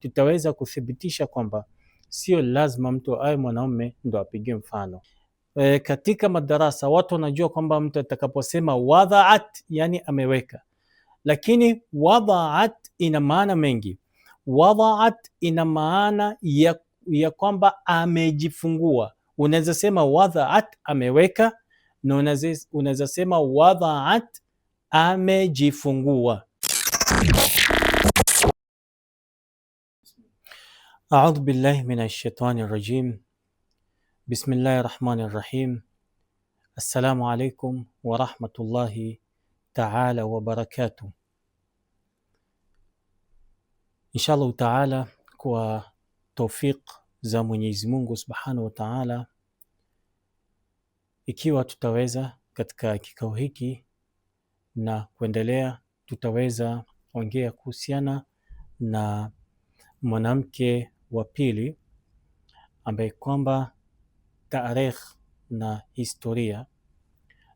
Tutaweza kuthibitisha kwamba sio lazima mtu awe mwanaume ndo apigiwe mfano. Katika madarasa watu wanajua kwamba mtu atakaposema wadhaat, yani ameweka, lakini wadhaat ina maana mengi. Wadhaat ina maana ya kwamba amejifungua. Unaweza sema wadhaat ameweka, na unaweza sema wadhaat amejifungua. Audhu billahi minash shaitani rajim. Bismillahi rahmani rahim. Assalamu alaikum wa rahmatullahi taala wa barakatuh. Inshallah taala, kwa tawfiq za Mwenyezi Mungu subhanahu wa taala, ikiwa tutaweza katika kikao hiki na kuendelea, tutaweza ongea kuhusiana na mwanamke wa pili ambaye kwamba taarikh na historia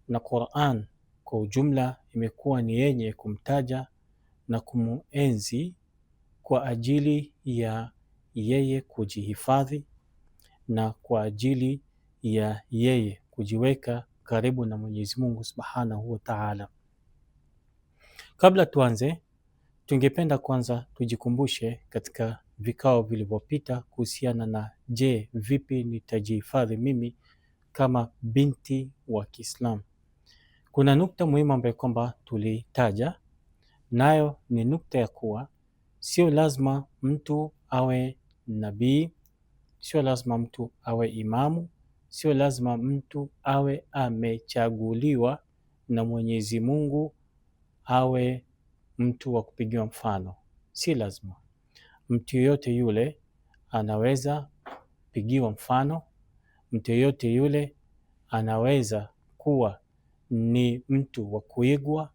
na Qur'an kwa ujumla imekuwa ni yenye kumtaja na kumuenzi kwa ajili ya yeye kujihifadhi na kwa ajili ya yeye kujiweka karibu na Mwenyezi Mungu Subhanahu wa Ta'ala. Kabla tuanze, tungependa kwanza tujikumbushe katika vikao vilivyopita kuhusiana na je, vipi nitajihifadhi mimi kama binti wa Kiislamu. Kuna nukta muhimu ambayo kwamba tulitaja nayo ni nukta ya kuwa sio lazima mtu awe nabii, sio lazima mtu awe imamu, sio lazima mtu awe amechaguliwa na Mwenyezi Mungu awe mtu wa kupigiwa mfano. Si lazima. Mtu yoyote yule anaweza pigiwa mfano, mtu yoyote yule anaweza kuwa ni mtu wa kuigwa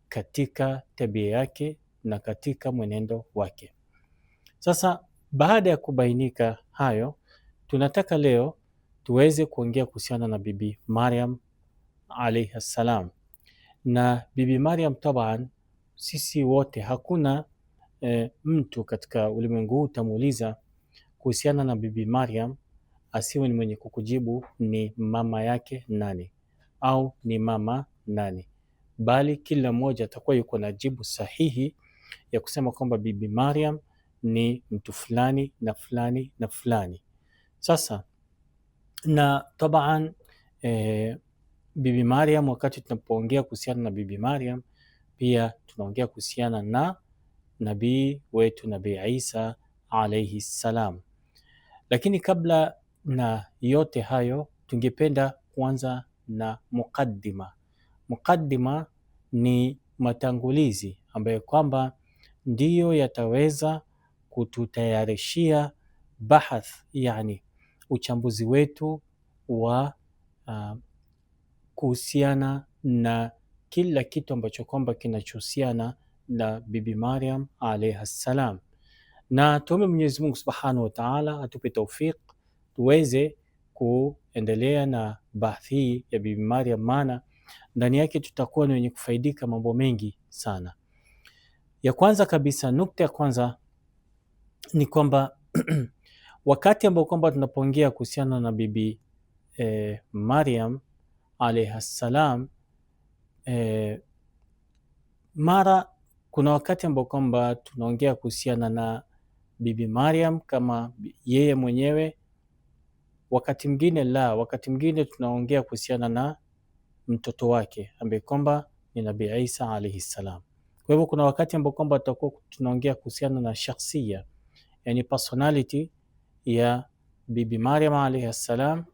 katika tabia yake na katika mwenendo wake. Sasa baada ya kubainika hayo, tunataka leo tuweze kuongea kuhusiana na Bibi Maryam alayha salam. Na Bibi Maryam taban, sisi wote hakuna mtu katika ulimwengu huu utamuuliza kuhusiana na Bibi Maryam asiwe ni mwenye kukujibu ni mama yake nani au ni mama nani, bali kila mmoja atakuwa yuko na jibu sahihi ya kusema kwamba Bibi Maryam ni mtu fulani na fulani na fulani. Sasa na taban Bibi Maryam, wakati tunapoongea kuhusiana na Bibi Maryam pia tunaongea kuhusiana na nabii wetu Nabii Isa alayhi salam. Lakini kabla na yote hayo, tungependa kuanza na muqaddima. Muqaddima ni matangulizi ambayo kwamba ndiyo yataweza kututayarishia bahath, yani uchambuzi wetu wa kuhusiana na kila kitu ambacho kwamba kinachohusiana na Bibi Maryam alayha salam. Na tuombe Mwenyezi Mungu Subhanahu wa Ta'ala atupe tawfiq tuweze kuendelea na bahthi hii ya Bibi Maryam, maana ndani yake tutakuwa ni wenye kufaidika mambo mengi sana. Ya kwanza kabisa, nukta ya kwanza ni kwamba wakati ambao kwamba tunapoongea kuhusiana na Bibi Maryam alayha salam, mara kuna wakati ambao kwamba tunaongea kuhusiana na Bibi Maryam kama yeye mwenyewe, wakati mwingine la, wakati mwingine tunaongea kuhusiana na mtoto wake ambaye kwamba ni Nabii Isa alayhi salam. Kwa hivyo kuna wakati ambao kwamba tutakuwa tunaongea kuhusiana na shakhsia, yani personality ya Bibi Maryam alayhi salam.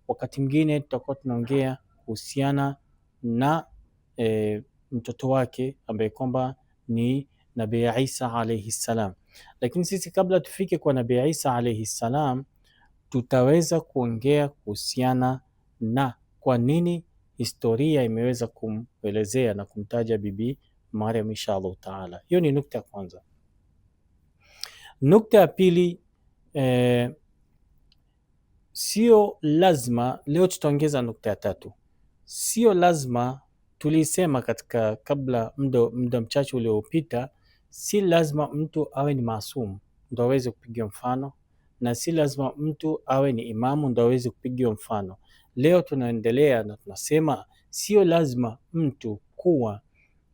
Wakati mwingine tutakuwa tunaongea kuhusiana na mtoto wake ambaye kwamba ni Nabii Isa alayhi salam. Lakini sisi kabla tufike kwa Nabii Isa alayhi salam, tutaweza kuongea kuhusiana na kwa nini historia imeweza kumwelezea na kumtaja Bibi Maryam insha Allah taala. Hiyo ni nukta ya kwanza. Nukta ya pili, sio lazima leo, tutaongeza nukta ya tatu. Sio lazima, tulisema katika kabla muda mchache uliopita, si lazima mtu awe ni maasum. ndo aweze kupigiwa mfano, na si lazima mtu awe ni imamu ndo aweze kupigiwa mfano. Leo tunaendelea na tunasema sio lazima mtu kuwa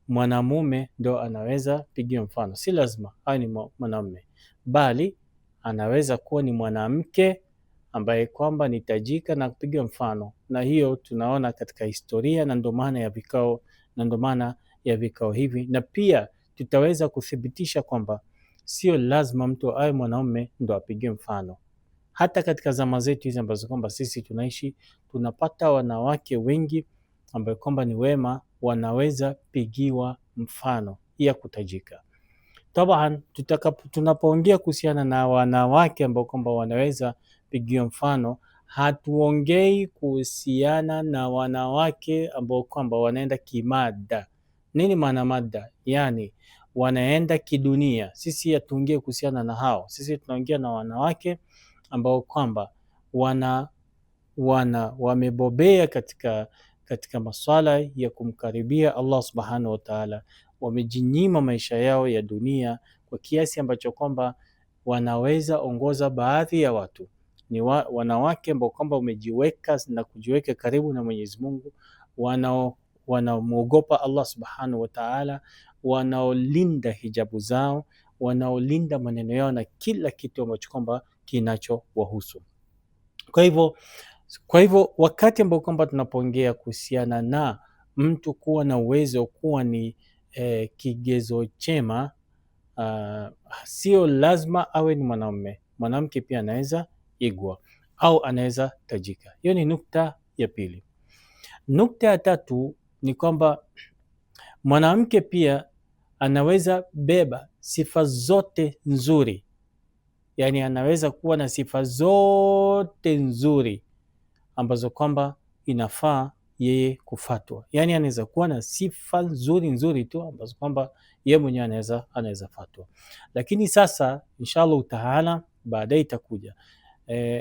mwanamume ndo anaweza pigiwa mfano, si lazima awe ni mwanamume, bali anaweza kuwa ni mwanamke ambaye kwamba ni tajika na kupiga mfano, na hiyo tunaona katika historia, na ndio maana ya vikao, na ndio maana ya vikao hivi, na pia tutaweza kuthibitisha kwamba sio lazima mtu awe mwanaume ndo apige mfano. Hata katika zama zetu hizi ambazo kwamba sisi tunaishi, tunapata wanawake wengi ambayo kwamba ni wema, wanaweza pigiwa mfano ya kutajika. Taban, tunapoongea kuhusiana na wanawake ambao kwamba wanaweza pigiwa mfano, hatuongei kuhusiana na wanawake ambao kwamba wanaenda kimada. Nini maana mada? Yani wanaenda kidunia. Sisi hatuongei kuhusiana na hao. Sisi tunaongea na wanawake ambao kwamba wana wamebobea katika maswala ya kumkaribia Allah subhanahu wa ta'ala, wamejinyima maisha yao ya dunia kwa kiasi ambacho kwamba wanaweza ongoza baadhi ya watu. Ni wanawake ambao kwamba wamejiweka na kujiweka karibu na Mwenyezi Mungu, wanaomwogopa Allah subhanahu wa ta'ala, wanaolinda hijabu zao, wanaolinda maneno yao na kila kitu ambacho kwamba kinachowahusu. Kwa hivyo wakati ambao kwamba tunapoongea kuhusiana na mtu kuwa na uwezo kuwa ni kigezo chema, sio lazima awe ni mwanamume. Mwanamke pia anaweza igwa au anaweza tajika. Hiyo ni nukta ya pili. Nukta ya tatu ni kwamba mwanamke pia anaweza beba sifa zote nzuri, yani anaweza kuwa na sifa zote nzuri ambazo kwamba inafaa yeye kufatwa. Yani anaweza kuwa na sifa nzuri nzuri tu ambazo kwamba yeye mwenyewe anaweza fatwa. Lakini sasa inshallah taala baadaye itakuja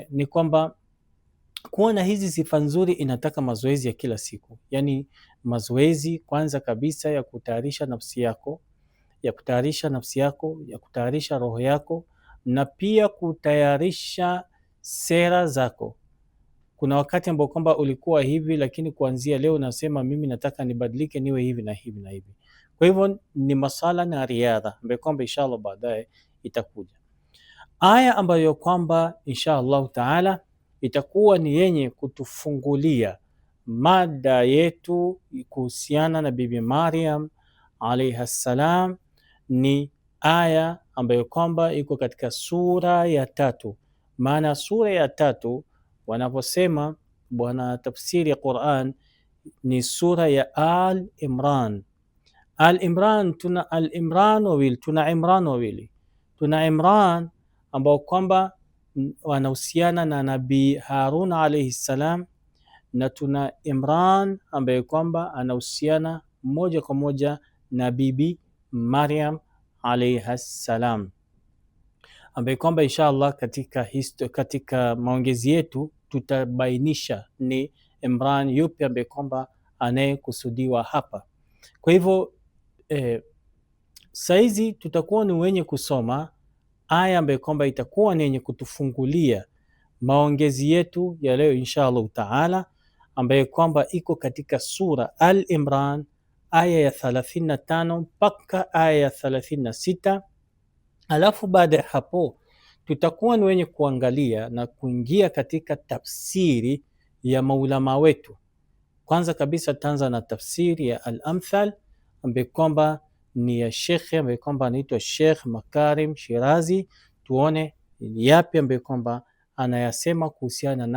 ni kwamba kuwa na hizi sifa nzuri inataka mazoezi ya kila siku, yani mazoezi kwanza kabisa ya kutayarisha nafsi yako, ya kutayarisha nafsi yako, ya kutayarisha roho yako, na pia kutayarisha sera zako. Kuna wakati ambao kwamba ulikuwa hivi, lakini kuanzia leo nasema mimi nataka nibadilike niwe hivi na hivi na hivi. Kwa hivyo ni masala na riadha ambayo kwamba inshallah baadaye itakuja. Aya ambayo kwamba inshallah taala itakuwa ni yenye kutufungulia mada yetu kuhusiana na Bibi Maryam alayha salam ni aya ambayo kwamba iko katika sura ya 3. Maana sura ya 3 wanaposema bwana tafsiri ya Qur'an ni sura ya Al Imran. Al Imran, tuna Al Imran wawili, tuna Imran wawili. Tuna Imran ambao kwamba wanahusiana na Nabii Harun alayhi salam, na tuna Imran ambaye kwamba anahusiana moja kwa moja na Bibi Maryam alayha salam, ambaye kwamba inshallah katika maongezi yetu tutabainisha ni Imran yupi ambaye kwamba anayekusudiwa hapa. Kwa hivyo saizi tutakuwa ni wenye kusoma aya ambayo kwamba itakuwa ni yenye kutufungulia maongezi yetu ya leo inshallah taala, ambayo kwamba iko katika sura Al Imran aya ya 35 mpaka aya ya 36. Alafu baada ya hapo tutakuwa ni wenye kuangalia na kuingia katika tafsiri ya maulama wetu. Kwanza kabisa tutaanza na tafsiri ya Al-Amthal ambayo kwamba ni ya shekhe ambaye kwamba anaitwa Sheikh Makarim Shirazi, tuone ni yapi ambayo kwamba anayasema kuhusiana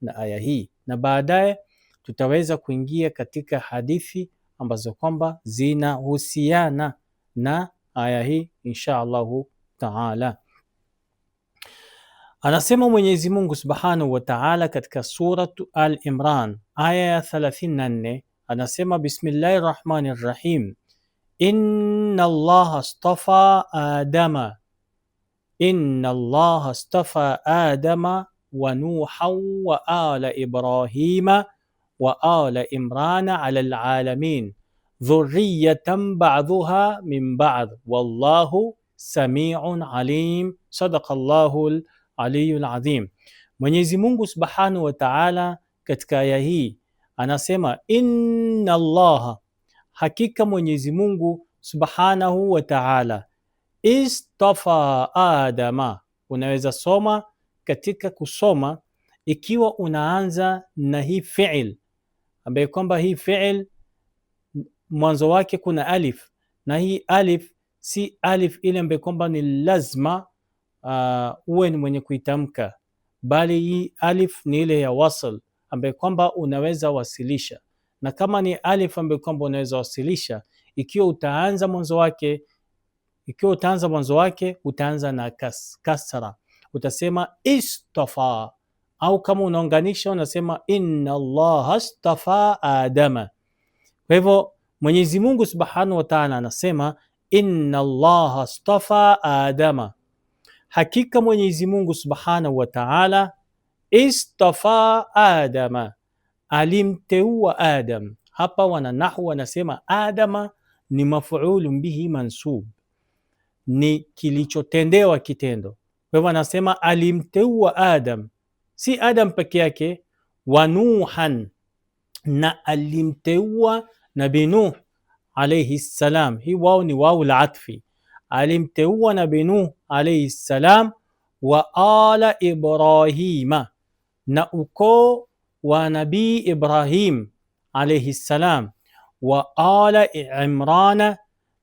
na aya hii, na baadaye tutaweza kuingia katika hadithi ambazo kwamba zinahusiana na aya hii insha Allahu taala. Anasema Mwenyezi Mungu Subhanahu wa Ta'ala katika suratu Al-Imran aya ya 34, anasema bismillahir rahmanir rahim, inna Allaha astafa Adama, inna Allaha astafa Adama wa Nuhan wa ala Ibrahima wa ala Imrana ala alalamin dhurriyatan ba'dhuha min ba'd wallahu samiun alim. Sadaqallahu aliyul azim. Mwenyezi Mungu Subhanahu wa Ta'ala katika aya hii anasema inna Allaha, hakika Mwenyezi Mungu Subhanahu wa Ta'ala, istafa Adama. Unaweza soma katika kusoma ikiwa unaanza na hii fi'il ambaye kwamba hii fi'il mwanzo wake kuna alif, na hii alif si alif ile ambaye kwamba ni lazima uwe ni mwenye kuitamka, bali hii alif ni ile ya wasl ambaye kwamba unaweza wasilisha. Na kama ni alif ambaye kwamba unaweza wasilisha, ikiwa utaanza mwanzo wake, ikiwa utaanza mwanzo wake utaanza na kasra, utasema istafa, au kama unaunganisha unasema inna Allaha astafa Adama. Kwa hivyo Mwenyezi Mungu Subhanahu wa Ta'ala anasema inna Allaha astafa Adama, hakika Mwenyezi Mungu Subhanahu wa Ta'ala istafa Adama, alimteua Adam. Hapa wananahu wanasema Adama ni mafuulun bihi mansub, ni kilichotendewa kitendo. Kwa hivyo anasema alimteua Adam, si Adam peke yake, wa Nuhan, na alimteua Nabii Nuh alayhi salam. Hii wao ni wau la atfi. Alimteua Nabii Nuh alayhi salam wa ala Ibrahima, na ukoo wa Nabii Ibrahim alayhi salam, wa ala Imrana,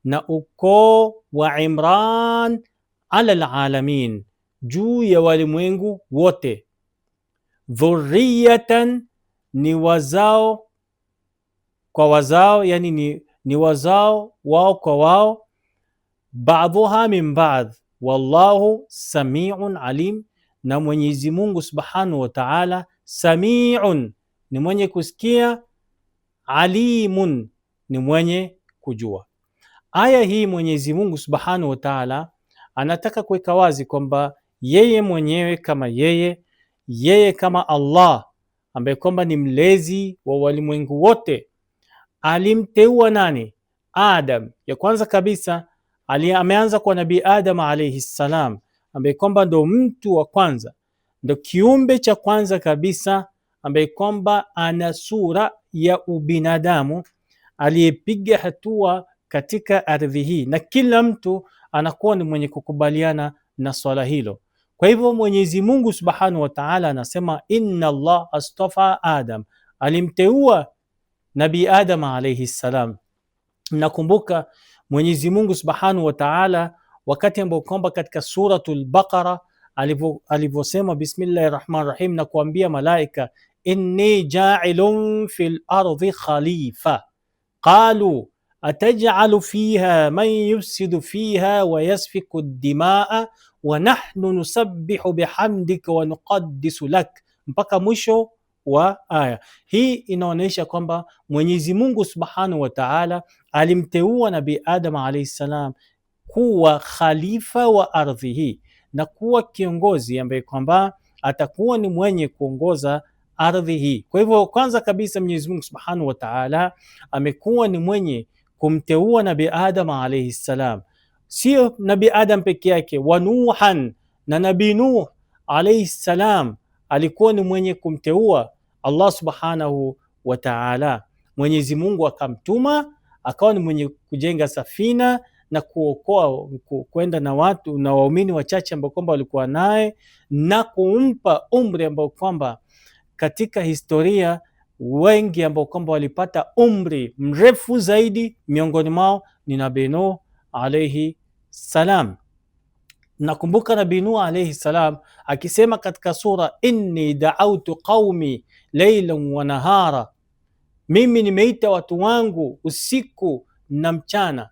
na ukoo wa Imran, ala alalamin, juu ya walimwengu wote. Dhurriyatan, ni wazao kwa wazao, yani ni wazao wao kwa wao. Baadhuha min baadh, wallahu samiun alim, na Mwenyezi Mungu Subhanahu wa Ta'ala samiun ni mwenye kusikia, alimun ni mwenye kujua. Aya hii Mwenyezi Mungu Subhanahu wa Ta'ala anataka kuweka wazi kwamba yeye mwenyewe kama yeye kama Allah ambaye kwamba ni mlezi wa walimwengu wote, alimteua nani? Adam. Ya kwanza kabisa ameanza kwa Nabii Adam alayhi salam, ambaye kwamba ndo mtu wa kwanza, ndo kiumbe cha kwanza kabisa ambaye kwamba ana sura ya ubinadamu, aliyepiga hatua katika ardhi hii, na kila mtu anakuwa ni mwenye kukubaliana na swala hilo. Kwa hivyo Mwenyezi Mungu Subhanahu wa Ta'ala anasema inna Allah astafa Adam, alimteua Nabii Adam alayhi salam. Nakumbuka Mwenyezi Mungu Subhanahu wa Ta'ala wakati ambao kwamba katika suratul Baqara alivyosema bismillahir rahmanir rahim, na kuambia malaika inni ja'ilun fil ardi khalifa qalu ataj'alu fiha man yufsidu fiha wa yasfiku ad-dimaa wa nahnu nusabbihu bihamdika wa nuqaddisu lak, mpaka mwisho wa aya hii. Inaonyesha kwamba Mwenyezi Mungu Subhanahu wa Ta'ala alimteua Nabii Adam alayhi salam kuwa khalifa wa ardhi hii na kuwa kiongozi ambaye kwamba atakuwa ni mwenye kuongoza ardhi hii. Kwa hivyo kwanza kabisa Mwenyezi Mungu Subhanahu wa Ta'ala amekuwa ni mwenye kumteua Nabii Adam alayhi salam, sio Nabii Adam peke yake, wa Nuhan, na Nabii Nuh alayhi salam alikuwa ni mwenye kumteua Allah Subhanahu wa Ta'ala. Mwenyezi Mungu akamtuma akawa ni mwenye kujenga safina na kuokoa kwenda na watu na waumini wachache ambao kwamba walikuwa naye, na kumpa umri ambao kwamba katika historia wengi ambao kwamba walipata umri mrefu zaidi miongoni mwao ni Nabii Nuh alayhi salam. Nakumbuka Nabii Nuh alayhi salam akisema katika sura inni da'awtu qaumi laylan wa nahara, mimi nimeita watu wangu usiku na mchana,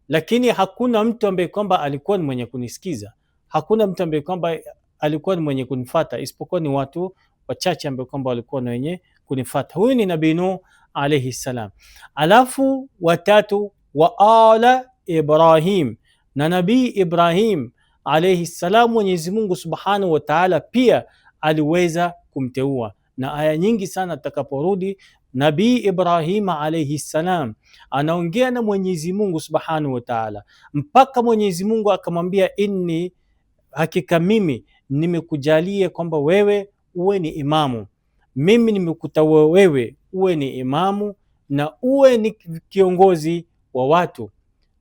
lakini hakuna mtu ambaye kwamba alikuwa ni mwenye kunisikiza, hakuna mtu ambaye kwamba alikuwa ni mwenye kunifata isipokuwa ni watu wachache ambao kwamba walikuwa na wenye kunifata. Huyu ni Nabii Nuh alayhi salam. Alafu watatu wa ala Ibrahim, na Nabii Ibrahim alayhi salam Mwenyezi Mungu Subhanahu wa Ta'ala pia aliweza kumteua, na aya nyingi sana tutakaporudi Nabii Ibrahim alayhi salam anaongea na Mwenyezi Mungu Subhanahu wa Ta'ala, mpaka Mwenyezi Mungu akamwambia, inni, hakika mimi nimekujalia kwamba wewe uwe ni imamu, mimi nimekuteua wewe uwe ni imamu na uwe ni kiongozi wa watu,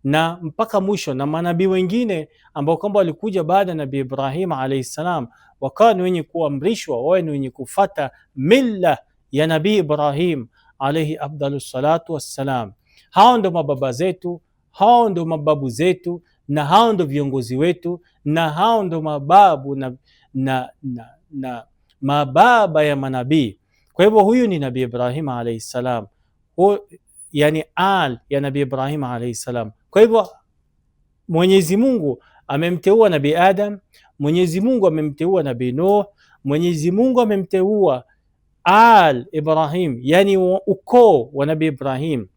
na mpaka mwisho. Na manabii wengine ambao kwamba walikuja baada ya Nabii Ibrahim alayhi salam wakawa ni wenye kuamrishwa wawe ni wenye kufata milla ya Nabii Ibrahim alayhi afdalu salatu wassalam. Hao ndo mababa zetu, hao ndo mababu zetu, na hao ndo viongozi wetu, na hao ndo mababu na mababa ya manabii. Kwa hivyo huyu ni Nabii Ibrahim alayhi salam, yani al ya Nabii Ibrahim alayhi salam. Kwa hivyo Mwenyezi Mungu amemteua Nabii Adam, Mwenyezi Mungu amemteua Nabii Nuh, Mwenyezi Mungu amemteua al Ibrahim, yani ukoo wa Nabii Ibrahim.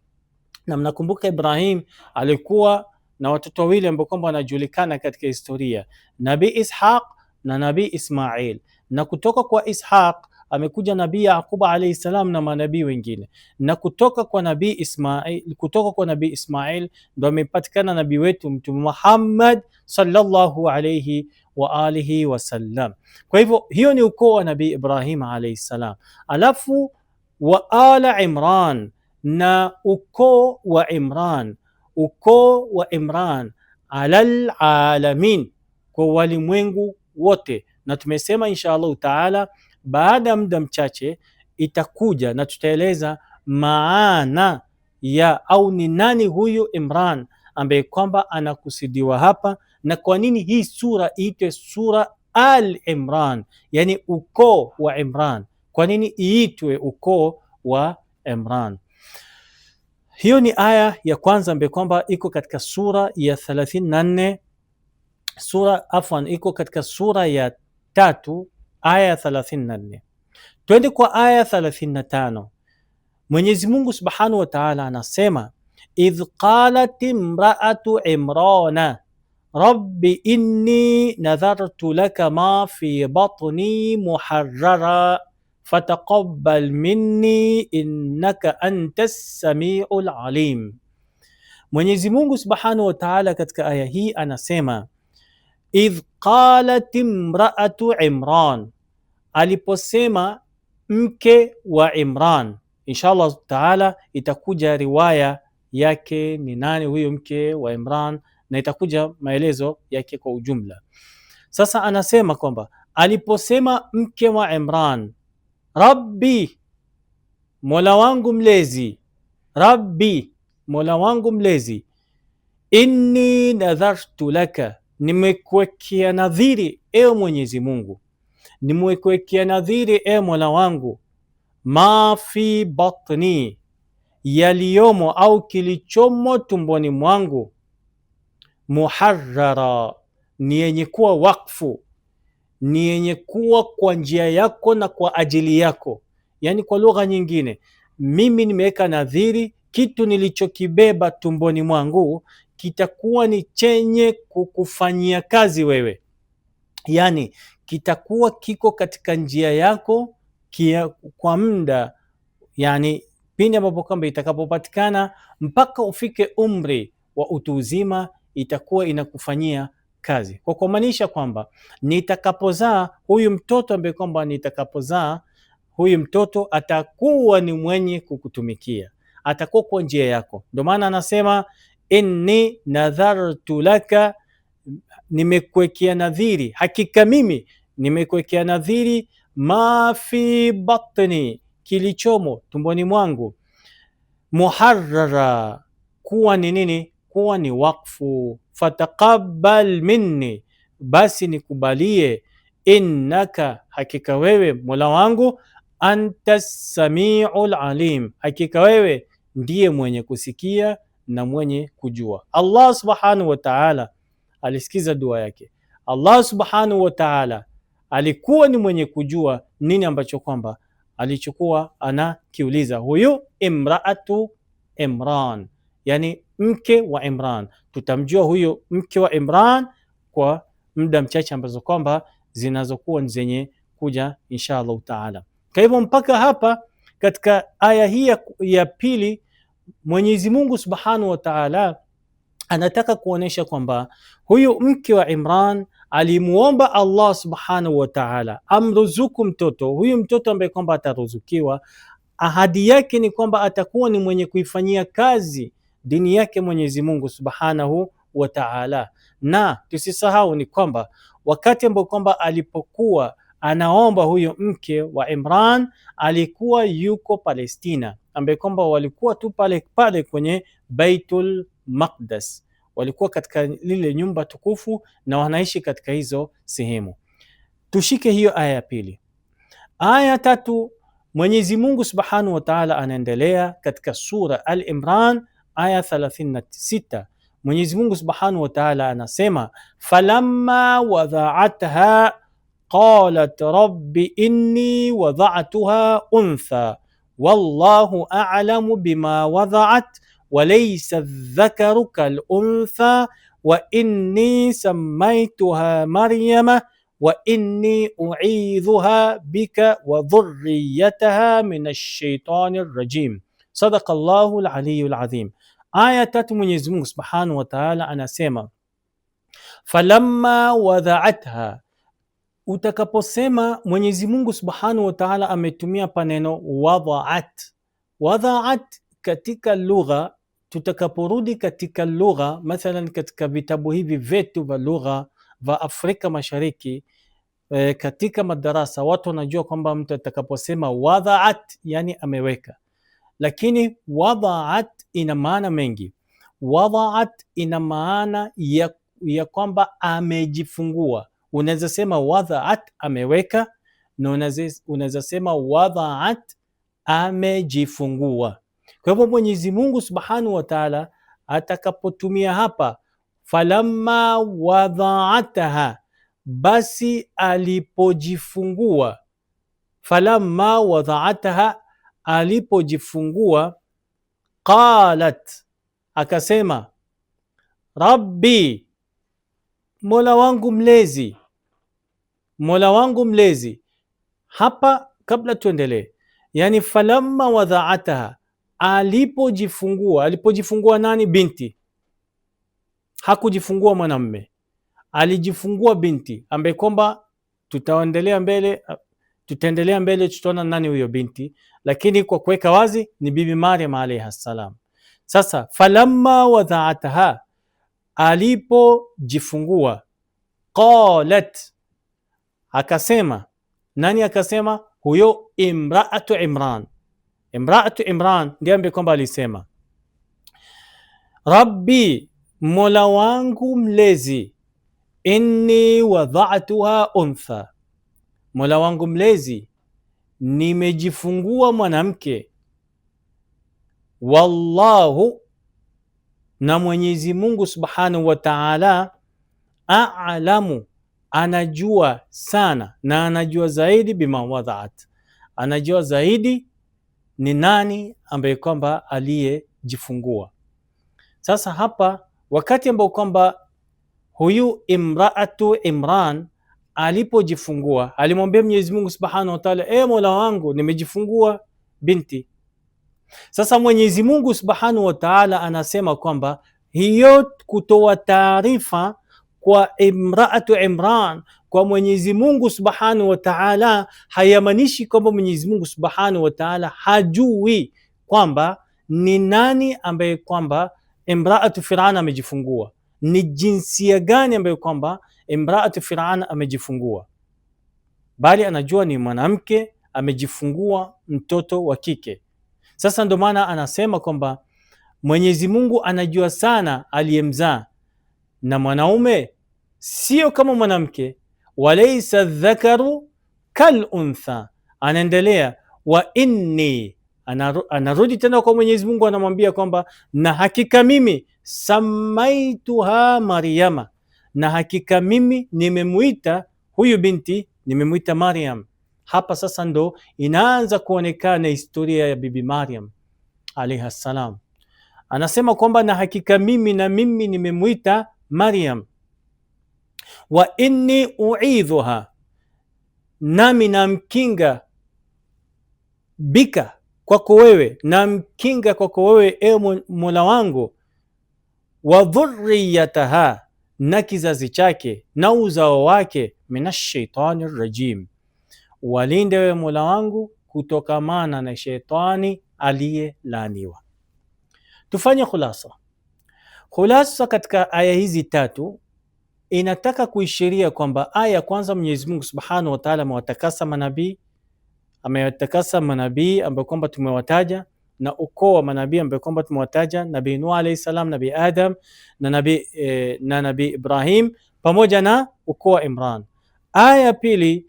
Na mnakumbuka Ibrahim alikuwa na watoto wawili ambao kwamba wanajulikana katika historia, Nabii Ishaq na Nabii Ismail. Na kutoka kwa Ishaq amekuja Nabii Yaqub alayhi salam na manabii wengine, na kutoka kwa Nabii Ismail, kutoka kwa Nabii Ismail ndo amepatikana nabii wetu Mtume Muhammad sallallahu alayhi wa alihi wasallam. Kwa hivyo hiyo ni ukoo wa Nabii Ibrahim alayhi salam. Alafu wa ala Imran, na ukoo wa Imran, ukoo wa Imran alal alamin, kwa walimwengu wote. Na tumesema insha Allahu taala baada ya muda mchache itakuja na tutaeleza maana ya au ni nani huyu Imran ambaye kwamba anakusudiwa hapa, na kwa nini hii sura iitwe sura Al Imran, yani ukoo wa Imran. Kwa nini iitwe ukoo wa Imran? Hiyo ni aya ya kwanza ambayo kwamba iko katika sura ya 34, sura afwan, iko katika sura ya 3 aya ya 34. Twende kwa aya 35. Mwenyezi Mungu Subhanahu wa Ta'ala anasema, idh qalat imra'atu Imrana rabbi inni nadhartu laka ma fi batni muharrara fataqabbal minni innaka antas samiul alim. Mwenyezi Mungu Subhanahu wa Ta'ala katika aya hii anasema idh qalat imra'atu Imran, aliposema mke wa Imran. Inshallah taala itakuja riwaya yake ni nani huyo mke wa Imran, na itakuja maelezo yake kwa ujumla. Sasa anasema kwamba aliposema mke wa Imran, Rabbi, Mola wangu mlezi, Rabbi, Mola wangu mlezi, inni nadhartu laka, nimekuwekea nadhiri ewe Mwenyezi Mungu, nimekuwekea nadhiri ewe Mola wangu, ma fi batni, yaliyomo au kilichomo tumboni mwangu, muharrara, ni yenye kuwa wakfu, ni yenye kuwa kwa njia yako na kwa ajili yako. Yani kwa lugha nyingine, mimi nimeweka nadhiri, kitu nilichokibeba tumboni mwangu kitakuwa ni chenye kukufanyia kazi wewe, yani kitakuwa kiko katika njia yako kwa muda, yani pindi ambapo kwamba itakapopatikana mpaka ufike umri wa utu uzima, itakuwa inakufanyia kazi, kwa kumaanisha kwamba nitakapozaa huyu mtoto ambaye kwamba nitakapozaa huyu mtoto atakuwa ni mwenye kukutumikia, atakuwa kwa njia yako. Ndio maana anasema inni nadhartu laka, nimekuwekea nadhiri, hakika mimi nimekuwekea nadhiri, ma fi batni, kilichomo tumboni mwangu, muharrara, kuwa ni nini? Kuwa ni wakfu. Fataqabbal minni, basi nikubalie, innaka, hakika wewe Mola wangu, anta samiul alim, hakika wewe ndiye mwenye kusikia na mwenye kujua. Allah subhanahu wa ta'ala alisikiza dua yake. Allah subhanahu wa ta'ala alikuwa ni mwenye kujua nini ambacho kwamba alichokuwa anakiuliza huyu imraatu Imran, yani mke wa Imran. Tutamjua huyo mke wa Imran kwa muda mchache ambazo kwamba zinazokuwa zenye kuja insha Allah taala. Kwa hivyo mpaka hapa Katika aya hii ya pili Mwenyezi Mungu Subhanahu wa Ta'ala anataka kuonesha kwamba huyu mke wa Imran alimuomba Allah Subhanahu wa Ta'ala amruzuku mtoto. Huyu mtoto ambaye kwamba ataruzukiwa, ahadi yake ni kwamba atakuwa ni mwenye kuifanyia kazi dini yake Mwenyezi Mungu Subhanahu wa Ta'ala. Na tusisahau ni kwamba wakati ambao kwamba alipokuwa anaomba huyo mke wa Imran alikuwa yuko Palestina, ambaye kwamba walikuwa tu pale pale kwenye Baitul Maqdis, walikuwa katika lile nyumba tukufu na wanaishi katika hizo sehemu. Tushike hiyo aya ya pili. Aya tatu, Mwenyezi Mungu Subhanahu wa Ta'ala anaendelea katika sura Al-Imran aya 36. Mwenyezi Mungu Subhanahu wa Ta'ala anasema falamma wadha'atha qalat rabbi inni wadha'tuha untha wallahu a'lamu bima wadha'at walaysa adh-dhakaru kal-untha wa inni sammaytuha Maryama wa inni u'idhuha bika wa dhurriyyataha minash shaitani rrajim. Sadaqa Allahu al-aliyyul azim. Aya tatu, Mwenyezi Mungu Subhanahu wa Ta'ala anasema falamma wadha'atha. Utakaposema Mwenyezi Mungu Subhanahu wa Ta'ala ametumia paneno wadha'at. Wadha'at katika lugha, tutakaporudi katika lugha, mathalan katika vitabu hivi vyetu vya lugha vya Afrika Mashariki, katika madarasa watu wanajua kwamba mtu atakaposema wadha'at yani ameweka. Lakini wadha'at ina maana mengi. Wadha'at ina maana ya kwamba amejifungua. Unaweza sema wadha'at ameweka, na unaweza sema wadha'at amejifungua. Kwa hivyo Mwenyezi Mungu Subhanahu wa Ta'ala atakapotumia hapa falamma wadha'ataha, basi alipojifungua, falamma wadha'ataha, alipojifungua, qalat, akasema rabbi, Mola wangu mlezi, Mola wangu mlezi. Hapa kabla tuendelee, yani falamma wadha'ataha, alipojifungua. Alipojifungua nani? Binti. Hakujifungua mwanamume, alijifungua binti, ambaye kwamba tutaendelea mbele tutaona nani huyo binti, lakini kwa kuweka wazi ni Bibi Maryam alayha salam. Sasa falamma wadha'ataha, alipojifungua, qalat, akasema. Nani akasema? Huyo imraatu Imran. Imraatu Imran ndiye ambaye kwamba alisema rabbi, Mola wangu mlezi, inni wadha'tuha untha, Mola wangu mlezi, nimejifungua mwanamke, wallahu, na Mwenyezi Mungu Subhanahu wa Ta'ala, a'lamu, anajua sana na anajua zaidi, bima wadha'at, anajua zaidi ni nani ambaye kwamba aliyejifungua. Sasa hapa wakati ambao kwamba huyu imraatu Imran alipojifungua alimwambia Mwenyezi Mungu Subhanahu wa Ta'ala, Mola wangu nimejifungua binti. Sasa Mwenyezi Mungu Subhanahu wa Ta'ala anasema kwamba hiyo kutoa taarifa kwa imraatu Imran kwa Mwenyezi Mungu Subhanahu wa Ta'ala hayamaanishi kwamba Mwenyezi Mungu Subhanahu wa Ta'ala hajui kwamba ni nani ambaye kwamba imraatu Firaun amejifungua, ni jinsia gani ambayo kwamba imraatu Firaun amejifungua, bali anajua ni mwanamke amejifungua mtoto wa kike. Sasa ndo maana anasema kwamba Mwenyezi Mungu anajua sana aliyemzaa, na mwanaume sio kama mwanamke, walaysa dhakaru kal untha. Anaendelea wa inni, anarudi tena kwa Mwenyezi Mungu anamwambia kwamba na hakika mimi samaituha Maryama, na hakika mimi nimemuita huyu binti, nimemuita Maryam. Hapa sasa ndo inaanza kuonekana historia ya Bibi Maryam alayha salam. Anasema kwamba na hakika mimi na mimi nimemuita Maryam, wa inni uidhuha, nami namkinga, bika, kwako wewe, na mkinga kwako wewe ewe Mola wangu, wa dhurriyataha, na kizazi chake na uzao wake, minashaitani rajim, walinde wewe Mola wangu kutokamana na sheitani aliyelaaniwa. Tufanye khulasa. Khulasa katika aya hizi tatu inataka kuishiria kwamba aya ya kwanza, Mwenyezi Mungu Subhanahu wa Ta'ala amewatakasa manabii, amewatakasa manabii ambao kwamba tumewataja na ukoo wa manabii ambao kwamba tumewataja, Nabii Nuh alayhi salam, Nabii Adam na Nabii Ibrahim pamoja na ukoo wa Imran. Aya ya pili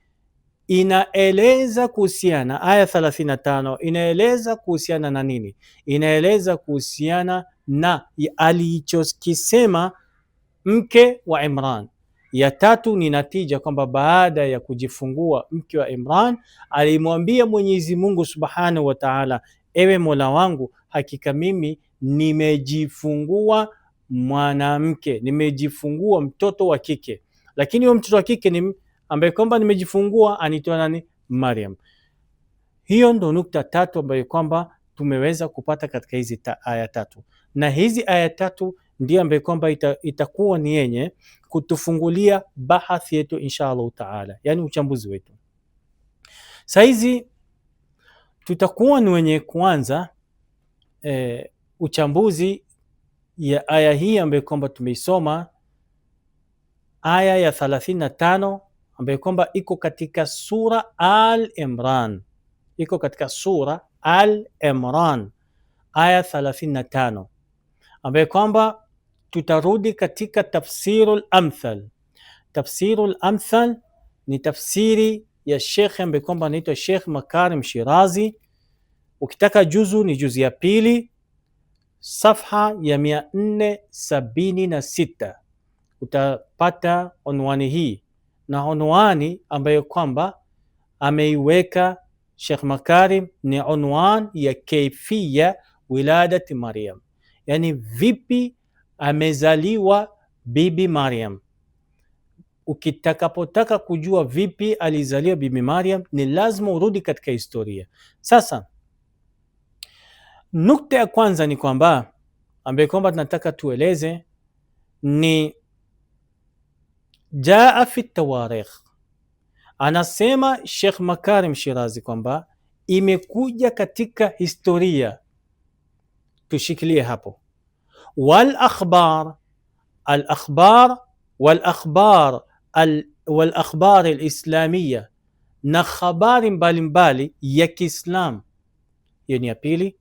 inaeleza kuhusiana, aya 35 inaeleza kuhusiana na nini? Inaeleza kuhusiana na alichokisema mke wa Imran. Ya tatu ni natija kwamba baada ya kujifungua mke wa Imran alimwambia Mwenyezi Mungu Subhanahu wa Ta'ala, ewe Mola wangu, hakika mimi nimejifungua mwanamke, nimejifungua mtoto wa kike, lakini huyo mtoto wa kike ni ambaye kwamba nimejifungua anaitwa nani? Maryam. Hiyo ndo nukta tatu ambayo kwamba tumeweza kupata katika hizi aya tatu, na hizi aya tatu ndiyo ambayo kwamba itakuwa ni yenye kutufungulia bahathi yetu insha Allah taala, yani uchambuzi wetu. Saizi tutakuwa ni wenye kuanza uchambuzi ya aya hii ambayo kwamba tumeisoma, aya ya 35 ambayo kwamba iko katika sura Al-Imran, iko katika sura Al-Imran aya 35, ambayo kwamba tutarudi katika tafsirul amthal. Tafsirul amthal ni tafsiri ya Sheikh ambaye kwamba anaitwa Sheikh Makarim Shirazi. Ukitaka juzu ni juzu ya pili, safha ya 476 utapata unwani hii, na unwani ambayo kwamba ameiweka Sheikh Makarim ni unwan ya kaifia wiladati Maryam, yani vipi amezaliwa Bibi Maryam. Ukitakapotaka kujua vipi alizaliwa Bibi Maryam ni lazima urudi katika historia. Sasa nukta ya kwanza ni kwamba ambaye kwamba tunataka tueleze ni jaa fi tawarikh. Anasema Sheikh Makarim Shirazi kwamba imekuja katika historia, tushikilie hapo, wal akhbar al akhbar wal akhbar wal akhbar al islamia, na habari mbalimbali ya Kiislam. Hiyo ni ya pili.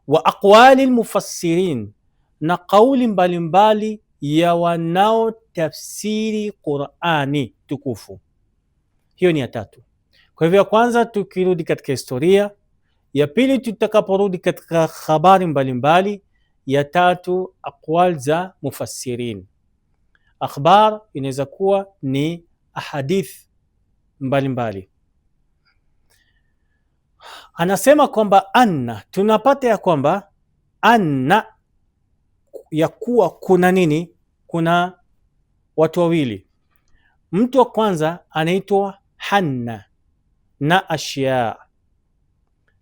Wa aqwali al mufassirin, na kauli mbalimbali ya wanaotafsiri Qur'ani tukufu. Hiyo ni ya tatu. Kwa hivyo ya kwanza tukirudi katika historia, ya pili tutakaporudi katika habari mbalimbali, ya tatu aqwal za mufassirin. Akhbar inaweza kuwa ni ahadith mbalimbali. Anasema kwamba anna, tunapata ya kwamba anna ya kuwa kuna nini? Kuna watu wawili. Mtu wa kwanza anaitwa Hanna na Ashya.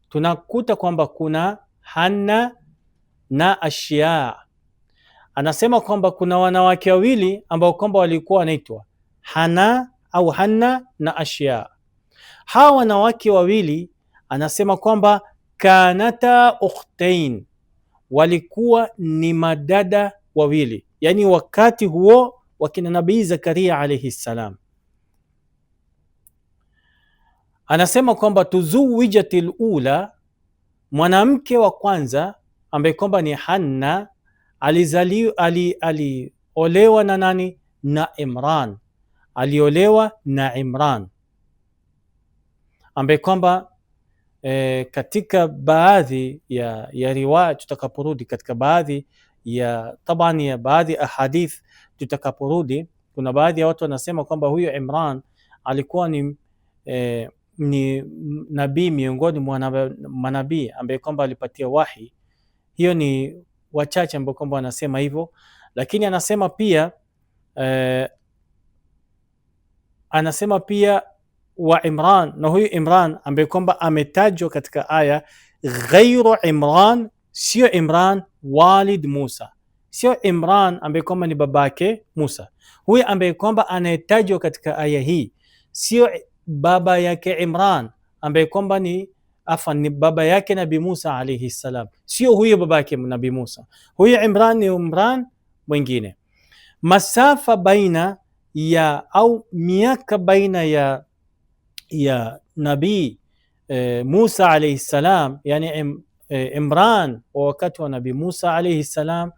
Tunakuta kwamba kuna Hanna na Ashya. Anasema kwamba kuna wanawake wawili ambao kwamba walikuwa wanaitwa Hana au Hanna na Ashya. Hawa wanawake wawili anasema kwamba kanata ukhtain, walikuwa ni madada wawili, yani wakati huo wakina Nabii Zakaria alayhi salam. Anasema kwamba tuzuwijatil ula, mwanamke wa kwanza ambaye kwamba ni Hanna aliolewa na nani? Na Imran. Aliolewa na Imran ambaye kwamba katika baadhi ya riwaya tutakaporudi katika baadhi ya tabani ya baadhi ahadith tutakaporudi, kuna baadhi ya watu wanasema kwamba huyo Imran alikuwa ni nabii miongoni mwa manabii ambaye kwamba alipatia wahi. Hiyo ni wachache ambao kwamba wanasema hivyo, lakini anasema pia wa Imran, na huyu Imran ambaye kwamba ametajwa katika aya ghairu Imran, sio Imran walid Musa, sio Imran ambaye kwamba ni babake Musa. Huyu ambaye kwamba anayetajwa katika aya hii sio baba yake Imran ambaye kwamba ni afan, ni baba yake Nabii Musa alayhi salam, sio huyo baba yake Nabii Musa. Huyu Imran ni Imran mwingine. Masafa baina ya au miaka baina ya Nabii Musa alayhi salam, yani Imran wa wakati wa Nabii Musa alayhi salam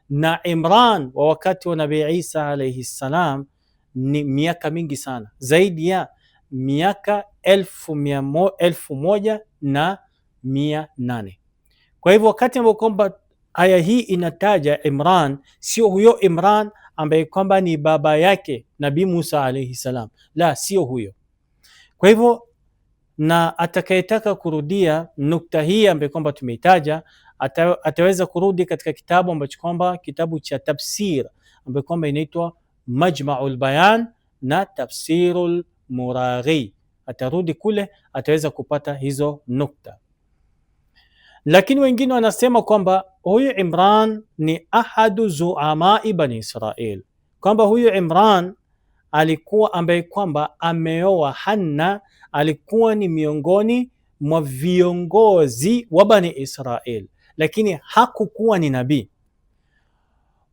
na Imran wa wakati wa Nabii Isa alayhi salam ni miaka mingi sana, zaidi ya miaka 1800. Kwa hivyo wakati ambao kwamba aya hii inataja Imran, sio huyo Imran ambaye kwamba ni baba yake Nabii Musa alayhi salam, la, sio huyo. Kwa hivyo na atakayetaka kurudia nukta hii ambayo kwamba tumeitaja ataweza kurudi katika kitabu ambacho kwamba kitabu cha tafsir ambayo kwamba inaitwa Majma'ul Bayan na Tafsirul Muraghi. Atarudi kule ataweza kupata hizo nukta. Lakini wengine wanasema kwamba huyu Imran ni ahadu zuamai Bani Israil, kwamba huyu Imran alikuwa ambaye kwamba ameoa Hanna, alikuwa ni miongoni mwa viongozi wa Bani Israil, lakini hakukuwa ni nabii.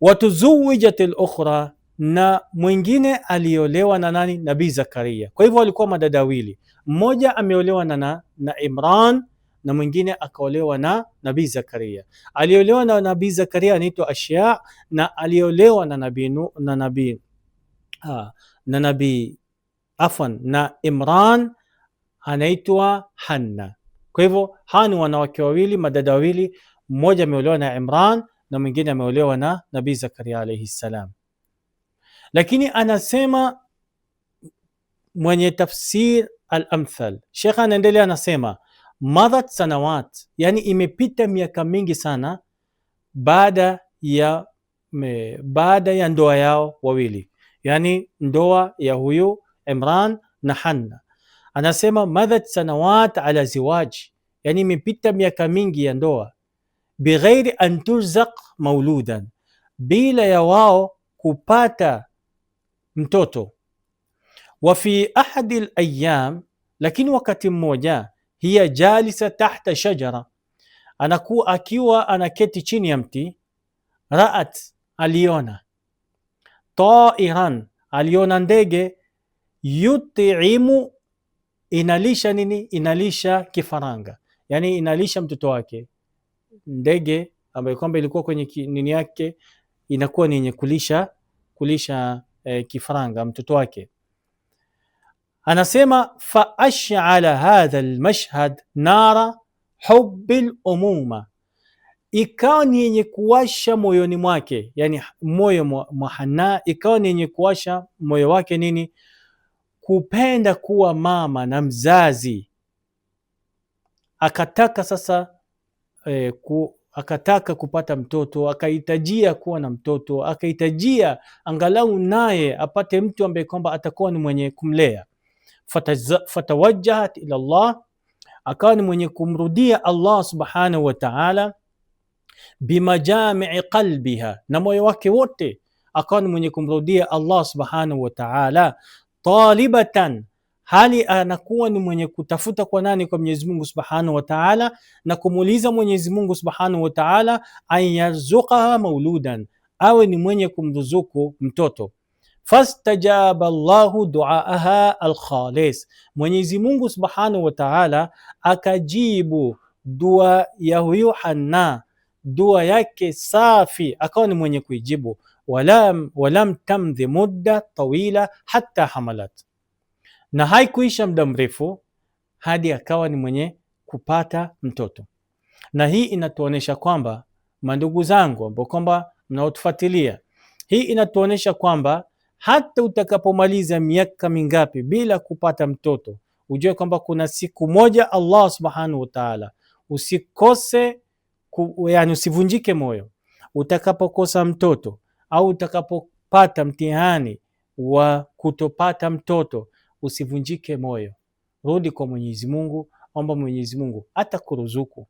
Watuzuwijat al-ukhra, na mwingine aliolewa na nani? Nabii Zakaria. Kwa hivyo walikuwa madada wawili, mmoja ameolewa na Imran na mwingine akaolewa na Nabii Zakaria. Aliolewa na Nabii Zakaria anaitwa Ashya, na aliolewa na Nabii na Nabii na Nabii afwan na Imran anaitwa Hanna. Kwa hivyo hawa ni wanawake wawili, madada wawili, mmoja ameolewa na Imran na mwingine ameolewa na Nabii Zakaria alayhi salam. Lakini anasema mwenye tafsir al-Amthal, Sheikh anaendelea anasema madhat sanawat, yani imepita miaka mingi sana baada ya ndoa yao wawili, yani ndoa ya huyu Imran na Hanna. Anasema madhat sanawat ala ziwaji, yani imepita miaka mingi ya ndoa, bighairi an turzaq mauludan, bila ya wao kupata mtoto. Wa fi ahadi al-ayyam, lakini wakati mmoja, hiya jalisa tahta shajara, anakuwa akiwa anaketi chini ya mti, raat, aliona tairan, aliona ndege, yutiimu, inalisha nini? Inalisha kifaranga, yani inalisha mtoto wake. Ndege ambayo kwamba ilikuwa kwenye nini yake inakuwa ni yenye kulisha kifaranga mtoto wake. Anasema fa ash'ala hadha almashhad nara hubbil umuma, ikawa ni yenye kuwasha moyoni mwake, yani moyo mwa Hanna ikawa ni yenye kuwasha moyo wake nini? Kupenda kuwa mama na mzazi. Akataka sasa akataka kupata mtoto, akahitajia kuwa na mtoto, akahitajia angalau naye apate mtu ambaye kwamba atakuwa ni mwenye kumlea. Fatawajjahat ila Allah, akawa ni mwenye kumrudia Allah subhanahu wa ta'ala, bimajami'i qalbiha, na moyo wake wote akawa ni mwenye kumrudia Allah subhanahu wa ta'ala, talibatan, hali anakuwa ni mwenye kutafuta kwa nani? Kwa Mwenyezi Mungu subhanahu wa ta'ala, na kumuuliza Mwenyezi Mungu subhanahu wa ta'ala an yarzuqaha mauludan, awe ni mwenye kumruzuku mtoto. Fastajaba Allahu duaaha alkhalis, Mwenyezi Mungu subhanahu wa ta'ala akajibu dua ya huyu Hanna, dua yake safi akawa ni mwenye kuijibu. Walam tamdhi mudda tawila hatta hamalat, na haikuisha muda mrefu hadi akawa ni mwenye kupata mtoto. Na hii inatuonesha kwamba, mandugu zangu ambao kwamba mnaotufuatilia, hii inatuonesha kwamba hata utakapomaliza miaka mingapi bila kupata mtoto, ujue kwamba kuna siku moja Allah subhanahu wa ta'ala, usikose yani usivunjike moyo utakapokosa mtoto au utakapopata mtihani wa kutopata mtoto, usivunjike moyo. Rudi kwa Mwenyezi Mungu, omba Mwenyezi Mungu atakuruzuku.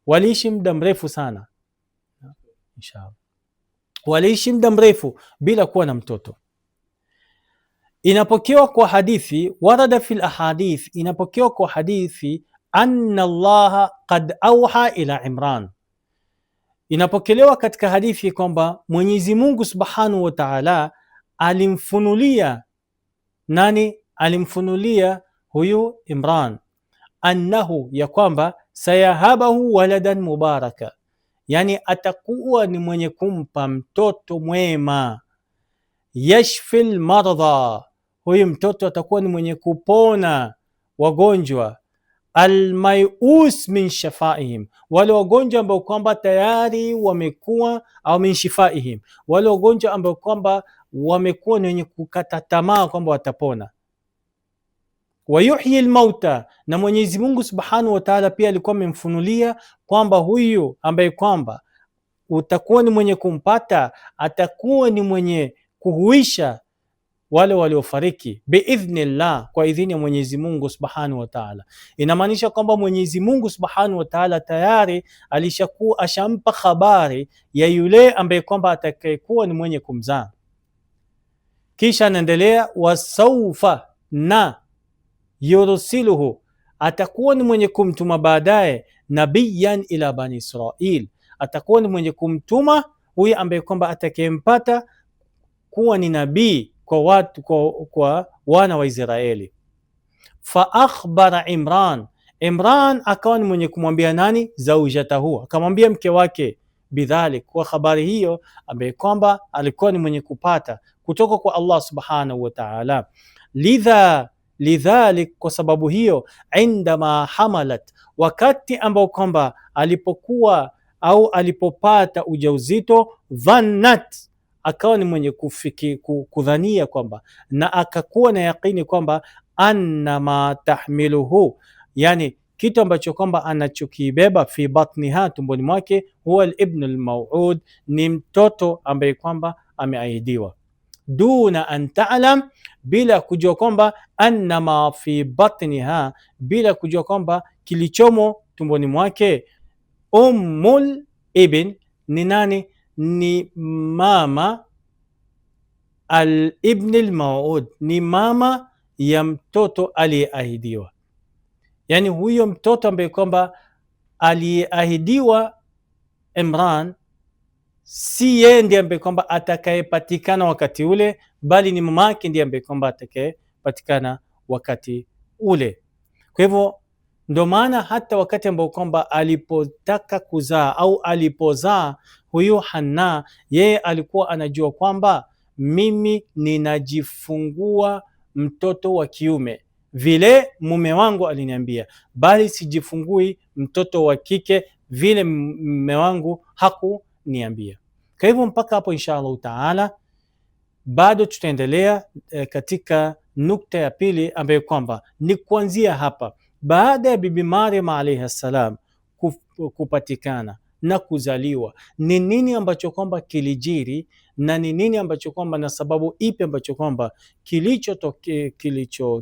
Waliishi muda mrefu sana, inshallah, waliishi muda mrefu bila kuwa na mtoto. Inapokewa kwa hadithi, warada fil ahadith, inapokewa kwa hadithi anna Allaha qad auha ila Imran, inapokelewa katika hadithi kwamba Mwenyezi Mungu Subhanahu wa Ta'ala alimfunulia nani? Alimfunulia huyu Imran annahu, ya kwamba sayahabahu waladan mubaraka, yani atakuwa ni mwenye kumpa mtoto mwema. Yashfi lmardha, huyu mtoto atakuwa ni mwenye kupona wagonjwa. Almayus min shafaihim, wale wagonjwa ambao kwamba tayari wamekuwa, au min shifaihim, wale wagonjwa ambao kwamba wamekuwa ni wenye kukata tamaa kwamba watapona. Wayuhyi lmauta, na Mwenyezi Mungu Subhanahu wa Ta'ala pia alikuwa amemfunulia kwamba huyu ambaye kwamba utakuwa ni mwenye kumpata atakuwa ni mwenye kuhuisha wale waliofariki biidhnillah, kwa idhini ya Mwenyezi Mungu Subhanahu wa Ta'ala. Inamaanisha kwamba Mwenyezi Mungu Subhanahu wa Ta'ala tayari alishakuwa ashampa habari ya yule ambaye kwamba atakayekuwa ni mwenye kumzaa. Kisha anaendelea wasaufa na yursiluhu, atakuwa ni mwenye kumtuma baadaye nabiyan ila bani Israil, atakuwa ni mwenye kumtuma huyu ambaye kwamba atakayempata kuwa ni nabii kwa watu, kwa wana wa Israeli. Fa akhbara Imran, Imran akawa ni mwenye kumwambia nani? Zaujatahu, akamwambia mke wake bidhalik, kwa habari hiyo ambaye kwamba alikuwa ni mwenye kupata kutoka kwa Allah subhanahu wa ta'ala. Lidha lidhalik, kwa sababu hiyo, indama hamalat, wakati ambao kwamba alipokuwa au alipopata ujauzito, dhannat, akawa ni mwenye kudhania kwamba na akakuwa na yaqini kwamba anna ma tahmiluhu, yani kitu ambacho kwamba anachokibeba fi batniha, tumboni mwake, huwa alibnu almawud, ni mtoto ambaye kwamba ameahidiwa, duna an ta'lam, bila kujua kwamba anna ma fi batniha, bila kujua kwamba kilichomo tumboni mwake ummul ibn ni nani? Ni mama al-ibn al-mawud, ni mama ya mtoto aliyeahidiwa. Yani huyo mtoto ambaye kwamba aliyeahidiwa Imran si yeye ndiye ambaye kwamba atakayepatikana wakati ule, bali ni mama yake ndiye ambaye kwamba atakayepatikana wakati ule. Kwa hivyo ndo maana hata wakati ambao kwamba alipotaka kuzaa au alipozaa huyu Hanna, yeye alikuwa anajua kwamba mimi ninajifungua mtoto wa kiume vile mume wangu aliniambia, bali sijifungui mtoto wa kike vile mume wangu hakuniambia. Kwa hivyo mpaka hapo insha Allahu taala bado tutaendelea katika nukta ya pili ambayo kwamba ni kuanzia hapa baada ya Bibi Maryam alayhi salam kupatikana na kuzaliwa, ni nini ambacho kwamba kilijiri na ni nini ambacho kwamba na sababu ipi ambacho kwamba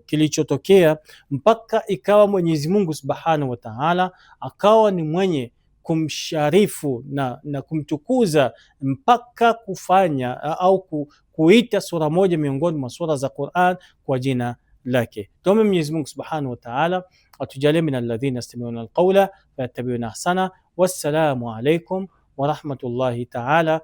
kilichotokea mpaka ikawa Mwenyezi Mungu Subhanahu wa Ta'ala akawa ni mwenye kumsharifu na kumtukuza mpaka kufanya au kuita sura moja miongoni mwa sura za Qur'an kwa jina lake. Tuombe Mwenyezi Mungu Subhanahu wa Ta'ala atujalie min alladhina yastami'una alqawla fayattabi'una ahsana. Wassalamu alaykum wa rahmatullahi ta'ala